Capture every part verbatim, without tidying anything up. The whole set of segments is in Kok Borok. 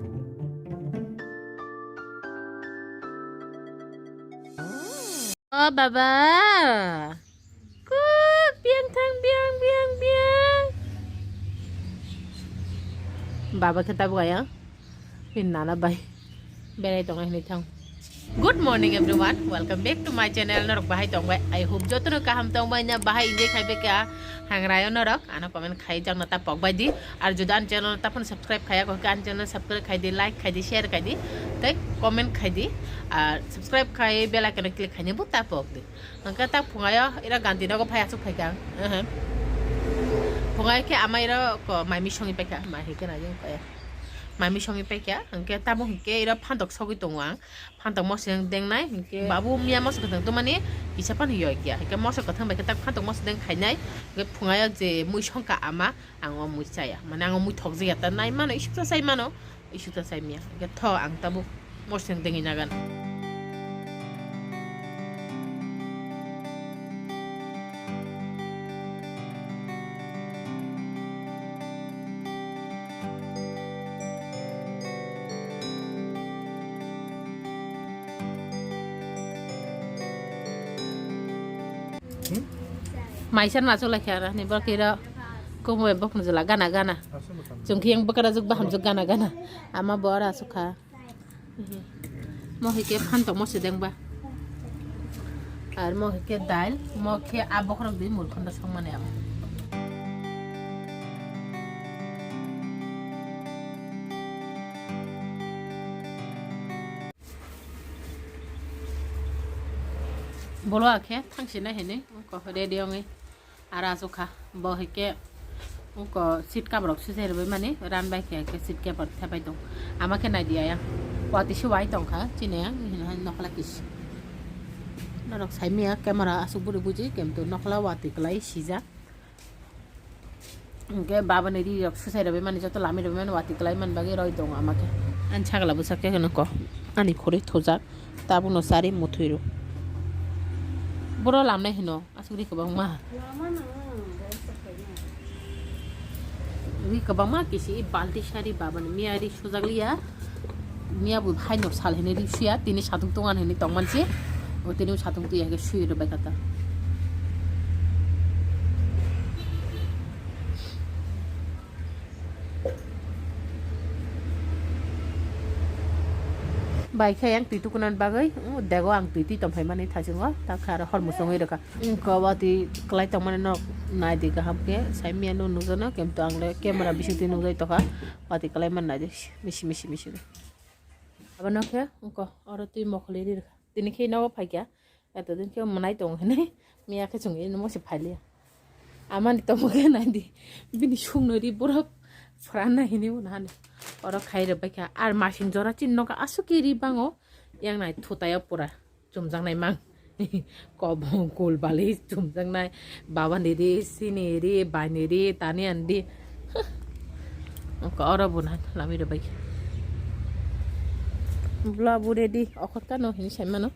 O baba. Kuk, biang thang, biang, biang, biang. Baba khe tabuk ayang. Bini nana bai. Berai tongo hinwi thang. Good morning everyone, welcome back to my channel. Norok bahai tongbai? I hope jotono kaham tongbai na, bahai enjoy khaibai kha. Hangrayo norok ano comment khai jakna ta pokbai di. Ar jodi ani channel ta phano subscribe khaiya kho khe ani channel subscribe khai di, like khai di, share khai di, tei comment khai di. Ar subscribe khai bell icon click khaina bo ta pok di. Hwnkhe ta phungayo ira ganti nogo phai aswk phaikha ang. Ehe. Phungayo khe ama ira ko mai misongwi paikha, mai hwnkhe nai jeng kaya. Mai misongwi paikha, hwnkhe tamo hwnkhe ira phantok sogwi tongo ang. Phantok mosodeng dengnai, hwnkhe babu miya moso kwthang tongmani kisa phano yoi kya. Hwnkhe moso kwthang bai khe tak phantok mosodeng khainai, hwnkhe phungayo je mui songkha ama, ang o mui chaya. Mane ang o mui thokjakya ta nai mano, isuksa sai mano, isuksa sai miya. Hwnkhe tho ang tabuk mosodeng dengwi nagan. Maisa na chwla khe ara ni bwkha ira kumo bai bokno jwla gana gana. Chwng khe yang bwkha rajwk baham jwk gana gana. Ama bo ara aswk kha. Mo hai khe phantok mosodeng ba. Ar mo hai khe dal, mo khe a bokhorok di murkhonda songmani abo. Bolo akhe thangsinai hinwi wngkha ready wngwi. Ara aswk kha, bo hai khe wngkha seat cover rok sujai rwbai mani, ran bai khe, khe seat cover thepai tong. Ama khe nai di ayang. Watwi se wai tong kha, chini ayang, hino hai nokla kis. Norok sai manya camera aswk bwrwi buji, kemto nokla watwi kwlai sijak. Hwnkhe baba ni ri rok sujai rwbai mani, joto lami rwbai mani, watwi kwlai mani bagwi roi tong ama khe. Ani sagla bwsa khe hwnkhe ani khorwi thujak, tabukno chari muthwi rw. Boro lamnai hino. Aswk ri kwbangma. Ri kwbangma kisi balti sari babani miya ri sujak liya. Miya bo haino sal hini ri suya, tini satung tongan hini tongmansi. O tini satung tuya ke sui rwbai kata. Bai khe yang twi tukunan bagwi, uh, dego ang twi twi tongphai mani thaisingo, ta khe aro hor musungwi rwkha. Wngkha watwi kwlai tongmani nok nai di kaham khe, sai manya no nukjakno, kemto ang le camera bising twi nukjai tongkha, watwi kwlai mani nai di, misi, misi, misi. Abono khe wngkha oro twi mokholi ri rwkha, tini khe nogo phaikha. Eto din khe mwnai tongo hinwi miya khe chwng ino mose phailiya. Amani tongmo khe nai di, bini sukno ri borok phuranna hinwi mano hani. Oro khai rwbaikha. Ar masing jora chini nogo aswk khe ri bango, yang nai thutaya pura chumjaknai mang. Kobong kul bali chumjaknai, babani ri, sini ri, baini ri, tani ani ri. Oro bo nai lami rwbaikha. Bwla bo ready, okhorkha no hinwi sai mano.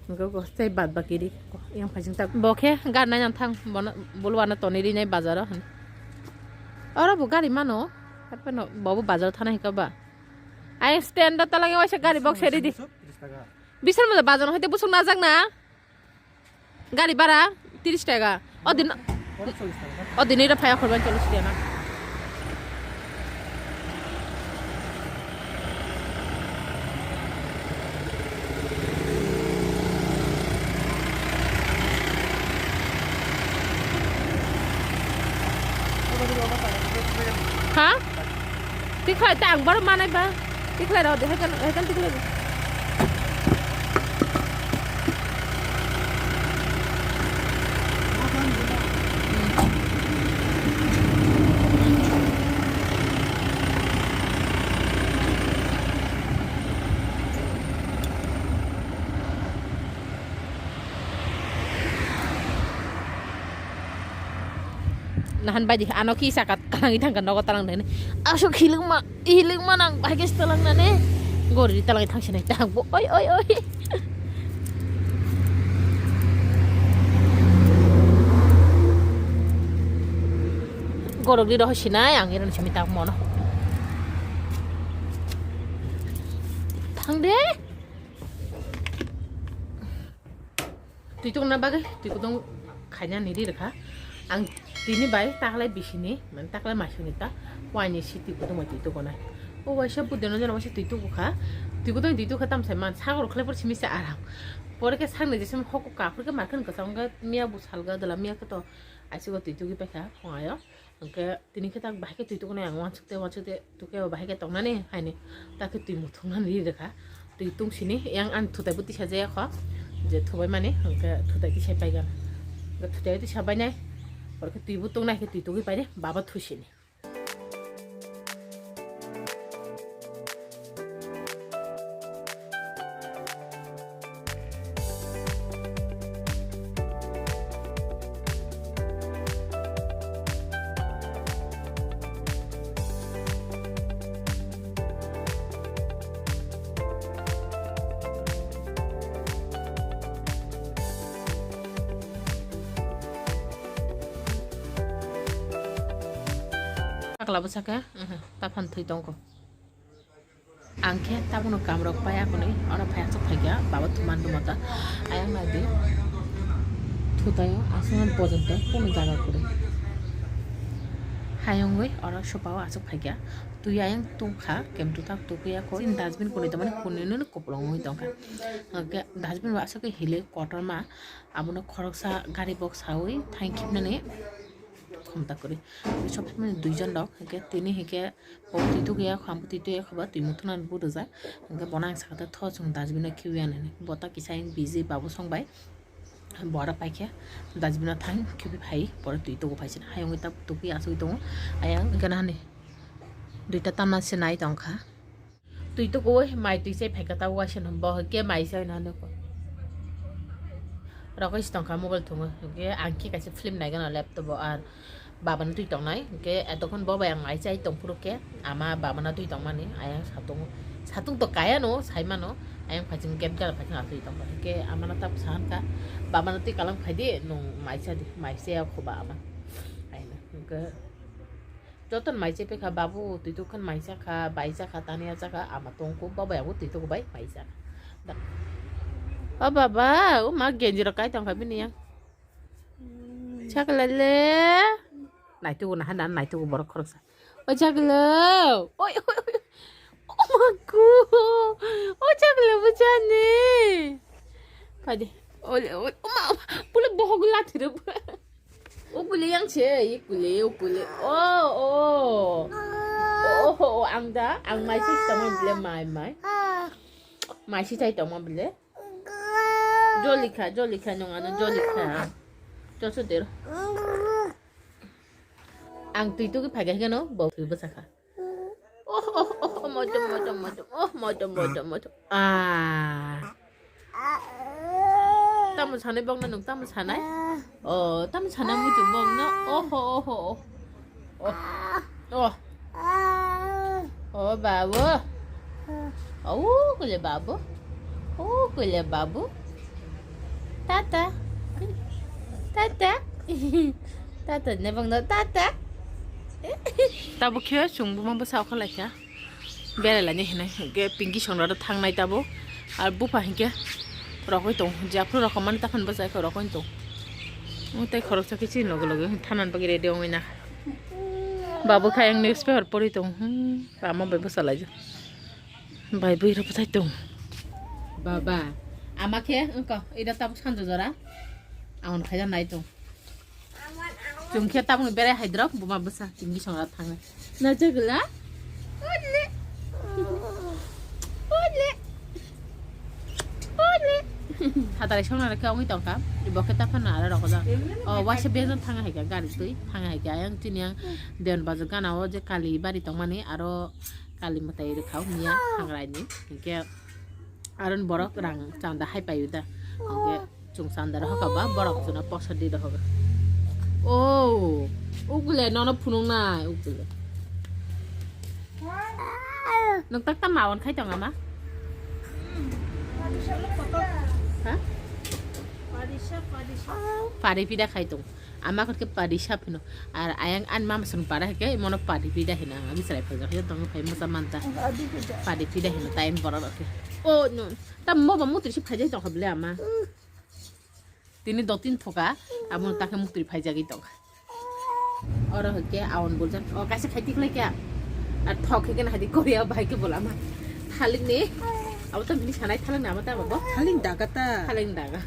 Hwnkhe bo tei bad baki ri yang phaising tak. Bo khe gari nai nang thang, bono buluano tonwi rinai bazaro hinwi. Oro bo gari mano, hapheno bo bo bazaro thana hwnkha ba. Ai stand o talangwi waisa gari box se ready. Bisal moja bazaro hoite busuk najak na. Gari bara tiris taka. O din, o din ira phaya khorban chollish taka na. Ha? Tikhlai ta ang bar manai ba. Tikhlai rw de, hekan, hekan tikhlai rw. Nahan bai di, ano kisa kat kalangwi thangkha nogo talang nani. Aswk hilingma, hilingma nang bai khe talang nani. Gori talang thangsi nai tang bo, oi, oi, oi. Gorok di roho sinai, ang iron simi tang mono. Thang de. Twi tongna bagwi twi kudung khaina niri rwkha. Ang tini bai taklai bisini, mane taklai maisingni ta waini si twi kudung bai twi tugonai. O waisa budino jeno waisa twi tugu kha. Twi kudung twi tugu kha tamsai man sagor khlai por simi se aram. Pore khe sakni jesem hoko kaphur khe markhen kwchang khe miya bu salga dala miya khe to aisigo twi tugwi paikha phungayo. Hwnkhe tini khe tak bahai khe twi tugnai ang uansuk tei uansuk tei tukhe bahai khe tongnani haini tak khe twi muthungnani ri rwkha. Twi tungsini yang ani thutai bo tisa jaya kho je thubai mani hwnkhe thutai tisa paiga. Hwnkhe thutai tisa bainai pore khe twi bo tungnai khe twi tugwi paide baba thusini. Pakla bwsa khe, mhm, taphang thwi tongkho. Ang khe tabukno kamrok pai akonwi oro phai aswk phaikha baba thuman rwmata. Ayang naidi thutaio aswk bojonto kunu jaga kwrwi. Hayungwi oro sopao aswk phaikha. Twi ayang tungkha kemtwi tak tukya kho. Chini dustbin kunui tongmani kunui nini kupulung wngwi tongkha. Hwnkhe dustbin bo aswk khe hili kotorma abono khoroksa gari boksawi thang khibnani. Khumta kwrwi. Sob somoi duijon rok, hwnkhe tini hwnkhe bo twi tugwi ya, kham twi tugwi ya, khoba twi muthunani bo rijak. Hwnkhe bono ang sakha tho chwng dustbin o khibiya nini. Bo ta kisa ang busy babu song bai. Bo aro paikhe dustbin o thang khibi phai, pore twi tugu phai sini. Hayung ta tugwi asugwi tongo. Ayang gana hani duita tamna se nai tongkha. Twi tukuwi mai twi chai phaikha ta waisa no bo hwnkhe mai chai no nugo. Rokoi se tongkha mobile thungo hwnkhe ang khe kaisa film naigano laptop o ar baba no twi tongnai hwnkhe etokhon bo bai ang mai chai tongphuru khe ama baba no twi tongmani ayang satung satung to kaya no saimano ayang phaising game chala phaising atwi tongkha hwnkhe ama no ta bwsa hwnkha baba no twi kalang phaidi nwng mai chadi mai chaya kho ba ama aina hwnkhe. Joto ni mai chai paikha, babu twi tuk khe mai chakha, bai chakha, tani ya chakha, ama tongkho, babai abo twi tuk bai mai chakha. O baba, o ma genji rok kai tongkha bini yang. Chakla le. Naitugo naha na naitugo borok khoroksa. O chakla. Oi, oi, oi. O ma ku. O chakla bwchani. Kade. Ole, ole. O ma, o ma. Pula bohog lathiro. Ukule yang che, ikule, ukule. Oh, oh. Oh, oh, oh, ang da, ang mai se tamo bile mai, mai. Mai se chai tamo bile. Jolika, jolika, nung ano jolika. Joso der. Ang tui tugi phaga higano, bo tui bwsakha. Oh, oh, oh, oh, motom, motom, motom. Oh, motom, motom, motom. Ah. Tamo sanai bokno nwng tamo sanai? Oh, tamo sanai muchung bokno. Oh, oh, oh, oh. Oh. Oh. Oh, babu. Oh, kule babu. Oh, kule babu. Tata. Tata. Tata ne bokno tata. Tabuk khe chwng buma bwsa okha laikha. Berai laini hinwi hwnkhe pinki songrado thangnai tabuk. Ar bupha hinkhe rokoi tong. Jephru rokomani takhani bwsa khe rokoi tong. Tei khoroksa khe chini loge loge thanani bagwi ready wngwi na. Babu khe ayang newspaper pori tong. Hmm, ama bai bwsa laijak. Bai bwrwi rok bwsai tong. Baba, ama khe wngkha ida tabuk sanjo jora. Ang khaina nai tong. Chwng khe tabukni berai haidrok buma bwsa chwngni songra thangnai. Najagla? Ole. Ole. Ole. Hatari songra khe wngwi tongkha. Ibo khe ta phano aro rokojak. O waisa bejon thang hai kha gari twi thang hai kha. Ayang chini yang Deon Bazar gana o je Kali bari tongmani aro Kali mwtai rwkha miya thangrai ni. Hinkhe Aron borok rang chanda hai payu da. Oke, chung chanda rohoka ba borok chuna posa di rohoka. Oh, ugule nono phunung nai ugule. Nung tak tam mawan khai tong ama? Ha? Pari pida khai tong. Ama khe padi sap hino. Ar ayang ani mama song para khe mono padi pida hino. Ang abi chwrai phai jak tong phai mosa manta. Padi pida hino time borok khe. Oh no. Ta mo ba mutri si phajai tong kha bele ama. Tini do tin thoka, amo ta khe mutri phajagwi tong kha. Oro hwnkhe awan buljak. O kaisa khai tikhlai kya. Ar thok khe kena hadi koria bai khe bolama. Thaling ni. Abo to bini sanai thaling nama ta babo. Thaling daga ta. Thaling daga.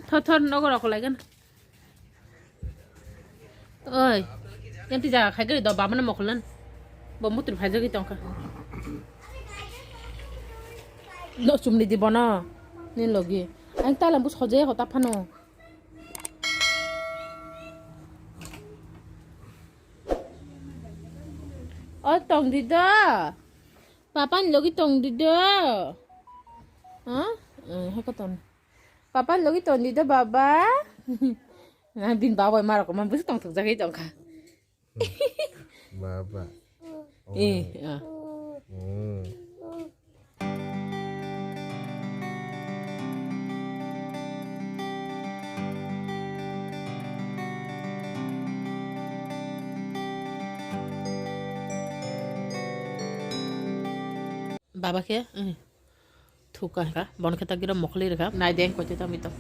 Thor thor nogo rok lai gana. Oi, yang ti jaga khai gari do bamana mokol nan. Bo mutur phai jagi tongkha. No chumni di bono. Ni logi. Ang talam bus hoje hota phano. O tong di do. Papa ni logi tong di do. Ha? Eh, heko tong. Papa logi tondi do baba. Na bin baba ma rok ma bus tong thok jagai tong kha. Baba. Eh, ah. Hmm. Baba khe, eh. Thuka kha, bon khe ta gira mokli rikha, nai deng koite ta mito.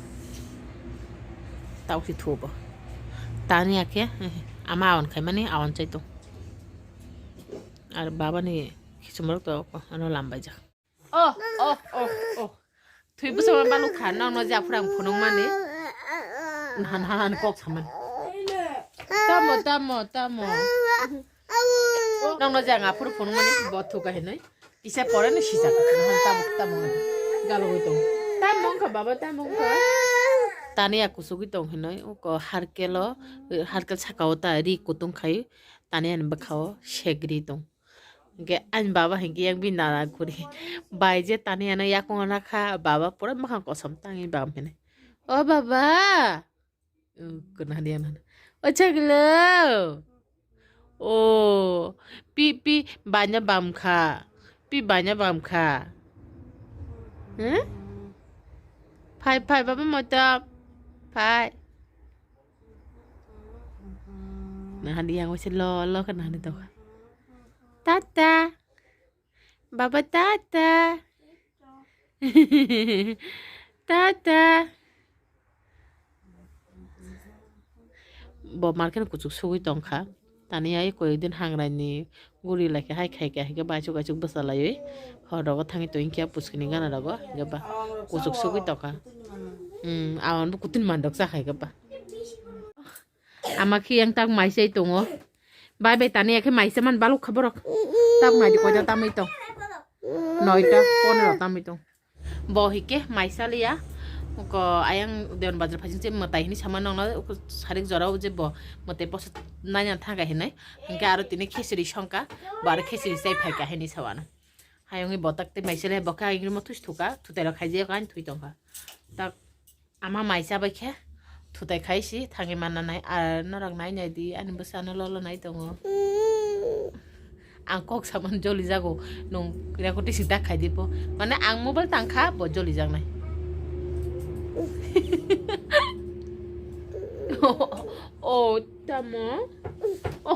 Tau si thubo. Tani akhe, ama awan khai mani awan chai to. Ar baba ni kisumrok to ano lambai jak. Oh, oh, oh, oh. Thui bwsa ma balu kha, nang no jak phurang phunung mani. Nahan, nahan, nahan kok saman. Tamo, tamo, tamo. Nang no jak aphuru phunung mani, bo thuka hinoi. Kisa pore no sijak, nahan tamo tamo galo goi tong. Tamo wngkha baba, tamo wngkha. Tani ya kusugwi tong hinoi, uko harkelo, harkel sakao ta ri kutung khai, tani ani bwkhao segri tong. Hingke ani baba hingke yang bi nana guri. Bai je tani ano yakung nakha, baba pura makhang kosom tangi bam hinoi. O baba! Kena dia nana. O chaglo. O pi pi banya bam kha. Pi banya bam kha. Huh? Phai phai baba motop. Phai. Nah dia ngwese lo lo kena dia tau. Tata. Baba tata. Tata. Bo market kuchuk sugwi tongkha. Tani ai koi din hangrai ni guri lai khe hai khai khe hai khe baichuk baichuk bwsa laiwi hor rogo thangwi tongkhe puskini gana rogo hingkhe ba kuchuk sugwi tongkha. Hmm, awan bo kutin mandok cha khai khe ba. Ama khe yang tak mai sai tongo. Bai bai tani akhe mai saman baluk kha borok. Tak mai di koida tamai tong. Noita pondro tamai tong. Bo hike mai saliya. Ko ayang Dewan Bazar phasing se mwtai hini sama nongna sarik jorao je bo mwtai posa nanya thangka hinai. Hingke aro tini khesiri songka. Bo aro khesiri sai phaika hini sawana. Hayungni botak te mai saliya bokhe ayungni mo thuis thuka. Thutai rok khaijak ani thui tongkha. Tak Ama mai chabai khe thutai khai si thangwi manna nai, ar norok nai nai di, ani bwsano lolo nai tongo. Ang kok saman joli jago, nung recording si tak khai di po. Mane ang mobile tang kha, bo joli jak nai. O, tamo? O.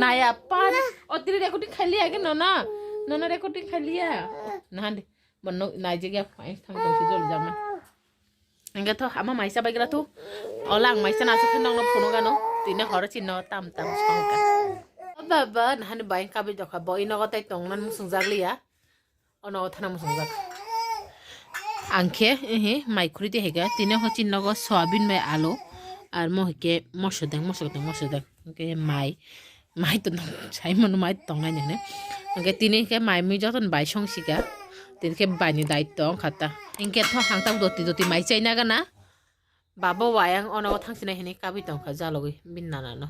Naya pan. O, tini recording khai liya ke nona? Nona recording khai liya? Nahan di. Bono naijak ya, phai thang tong si jol jama. Hingke to ama maisa bai gra tu. Ola ang maisa na asuk nong no phunuk ano. Tini horo chin no tam tam songka. O baba, nahani bai kabi dokha. Bo ino gotai tong nan musung jak liya. Ono thana musung jak. Angkhe, ehe, mai khuri te hega. Tini ho chin nogo soyabin bai alu. Ar mo hike moso deng, moso deng, moso deng. Hingke mai. Mai to nong sai mano mai tongnai nene. Hingke tini ke mai mui joton bai song sika. Tini ke bai ni daityo wngkha ta. Hingke tho hangta doti doti mai chai naga na. Babo wayang ono thang sinai hini kabui tongkha jalogwi bin nana no.